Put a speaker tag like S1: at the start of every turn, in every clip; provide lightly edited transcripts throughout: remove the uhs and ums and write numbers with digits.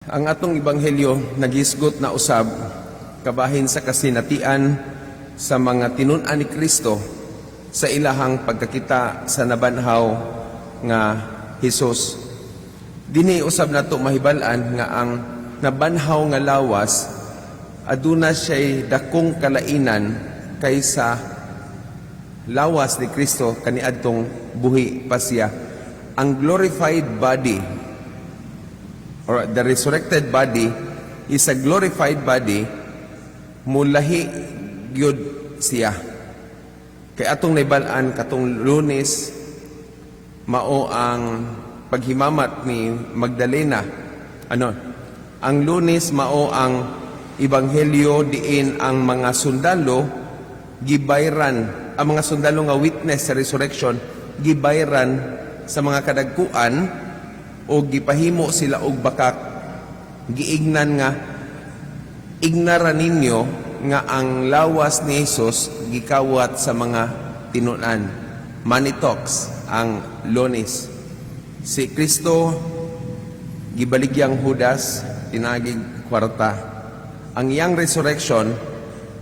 S1: Ang atong ebanghelyo nagisgot na usab kabahin sa kasinatian sa mga tinun-an ni Kristo sa ilahang pagkakita sa nabanhaw nga Hesus. Dinhi usab nato mahibal-an nga ang nabanhaw nga lawas aduna siya'y dakong kalainan kaysa lawas ni Kristo kaniadtong buhi pa siya. Ang glorified body or the resurrected body is a glorified body, mulahi gyud siya. Kay atong naibal-an, katong Lunes mao ang paghimamat ni Magdalena. Ano? Ang Lunes mao ang ebanghelyo diin ang mga sundalo gibayran, ang mga sundalo nga witness sa resurrection gibayran sa mga kadagkuan o gipahimo sila og bakak, giingnan nga ignara ninyo nga ang lawas ni Jesus gikawat sa mga tinun-an. Money talks ang Lunes. Si Kristo gibaligyang Judas tinagig kwarta. Ang iyang resurrection,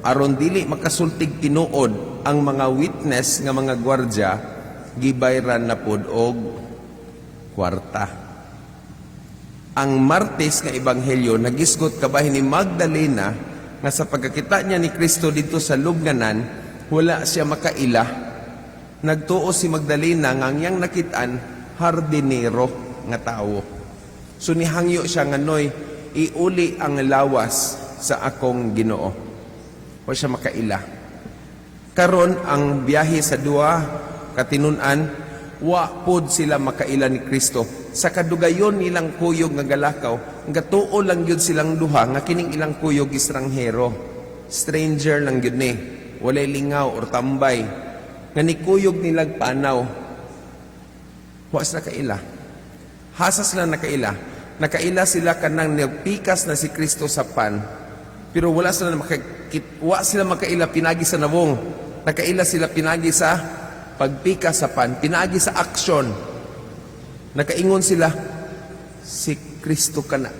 S1: aron dili makasultig tinuod ang mga witness nga mga gwardya, gibayran na pod og kwarta. Ang Martes nga ebanghelyo nagisgot kabahin ni Magdalena nga sa pagkakita niya ni Kristo dito sa lubnganan, wala siya makaila. Nagtuo si Magdalena nga ang iyang nakit-an hardinero nga tawo. So nihangyo siya nga, "Noy, iuli ang lawas sa akong Ginoo." Wa siya makaila. Karon ang biyahe sa duha katinun-an, wa pod sila makaila ni Kristo. Sa kadugayon nilang kuyog nga galakaw, gatuo lang gyud silang duha nga kining ilang kuyog estranghero. Stranger lang gyud ni. Walay lingaw or tambay. Nga nikuyog nilag panaw. Wa sila kaila. Hasa sila nakaila? Nakaila sila kanang nagpikas na si Kristo sa pan. Pero wa sila makaila pinagi sa nawong. Nakaila sila pinagi sa pagpikas sa pan, pinagi sa aksyon. Nakaingon sila, "Si Kristo kana."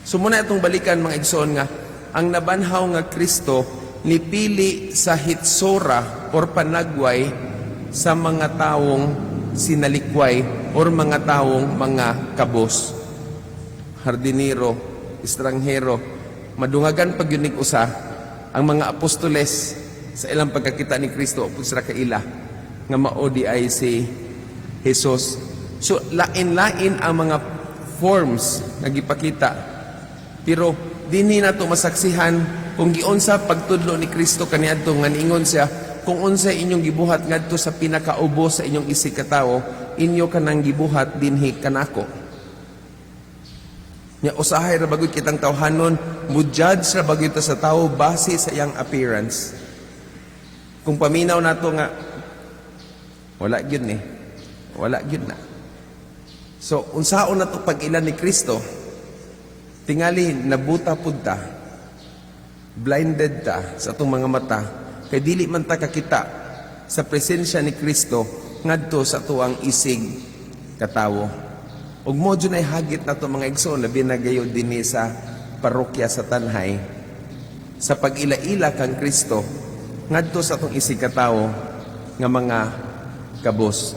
S1: So muna itong balikan, mga igsoon, nga ang nabanhaw nga Kristo nipili sa hitsura or panagway sa mga tawong sinalikway or mga tawong mga kabos. Hardinero, estranghero, madungagan pag yunig usa ang mga apostoles sa ilang pagkakita ni Kristo, wa sila kaila nga mao di ay si Jesus. So lain-lain ang mga forms nga gipakita. Pero dinhi nato masaksihan kung giunsa pagtudlo ni Kristo kaniadto nga niingon siya, "Kung unsay inyong gibuhat ngadto sa pinakaubo sa inyong isig katawo, inyo kanang gibuhat dinhi kanako." Nya usahay ra bagud kitang tawhanon, mo-judge ra bagud ta sa tawo base sa iyang appearance. Kung paminaw nato nga wala gyud ni. Wala gyud na. So unsaon nato pag-ila ni Kristo? Tingali nabuta pud ta. Blinded ta sa atong mga mata kay dili man ta kakita sa presensya ni Kristo ngadto sa atuang isig katawo. Ug mo jud ay hagit nato, mga igsoon, labi na gayud dinhi sa parokya sa Tanjay, sa pag-ila-ila kang Kristo ngadto sa atong isig katawo nga mga kabos.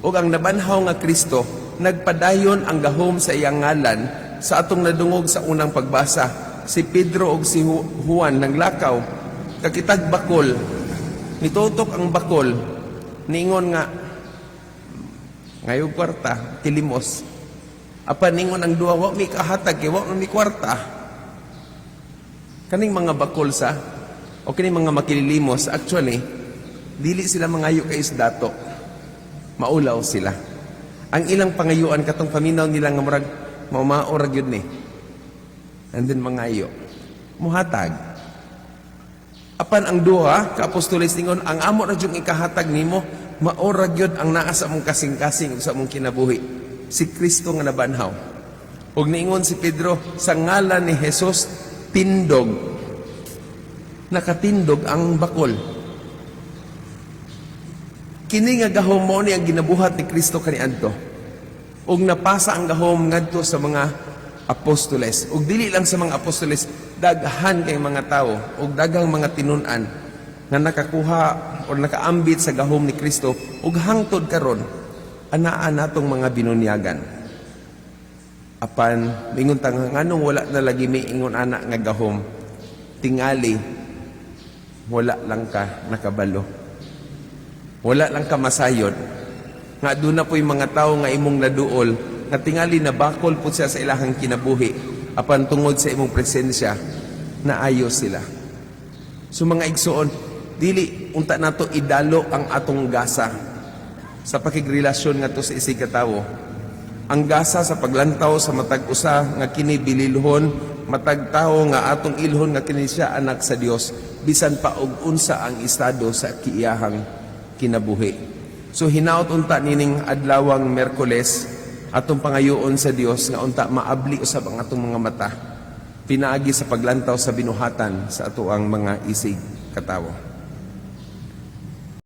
S1: Ug ang nabanhaw nga Kristo, nagpadayon ang gahom sa iyang ngalan. Sa atong nadungog sa unang pagbasa, si Pedro ug si Juan naglakaw, kakitag bakol, nitutok ang bakol, ningon nga ngayog kwarta, kilimos. Apan ningon ang duha, "Wa mi kahatag kay wa mi kwarta." Kaning mga bakol sa o kining mga makililimos, actually dili sila mangayo kay isdato. Maulaw sila. Ang ilang pangayuan, katong paminaw nila nga murag maumao ra gyud ni. And then mangayo. Muhatag. Apan ang duha ka apostoles ningon, "Ang amo ra jud ikahatag nimo, mao ra gyud ang naa sa among kasing-kasing ug sa among kinabuhi. Si Kristo nga nabanhaw." Ug niingon si Pedro, "Sa ngalan ni Jesus, tindog." Nakatindog ang bakol. Kini nga gahom mo ni ang ginabuhat ni Kristo kaniadto. Ug napasa ang gahom ngadto sa mga apostoles. Ug dili lang sa mga apostoles, daghan kay mga tawo ug daghang mga tinun-an nga nakakuha or nakaambit sa gahom ni Kristo ug hangtod karon anaa natong mga binunyagan. Apan mingon ta nga, nganong wala na lagi may ingon ana nga gahom? Tingali wala lang ka nakabalo. Wala lang ka masayod nga doon na po'y mga tao nga imong naduol nga tingali nabakol po siya sa ilahang kinabuhi, apan tungod sa imong presensya naayo sila. So mga igsoon, dili unta nato idalo ang atong gasa sa pakigrelasyon ngadto sa isig katawo. Ang gasa sa paglantaw sa matag usa nga kini bililhon, matag tawo nga atong ilhon nga kini siya anak sa Dios, bisan pa og unsa ang estado sa iyahang kinabuhi. So hinaot unta nining adlawang Miyerkules, atong pangayoon sa Dios nga unta maabli usab ang atong mga mata pinaagi sa paglantaw sa binuhatan sa atoang mga isig katawo.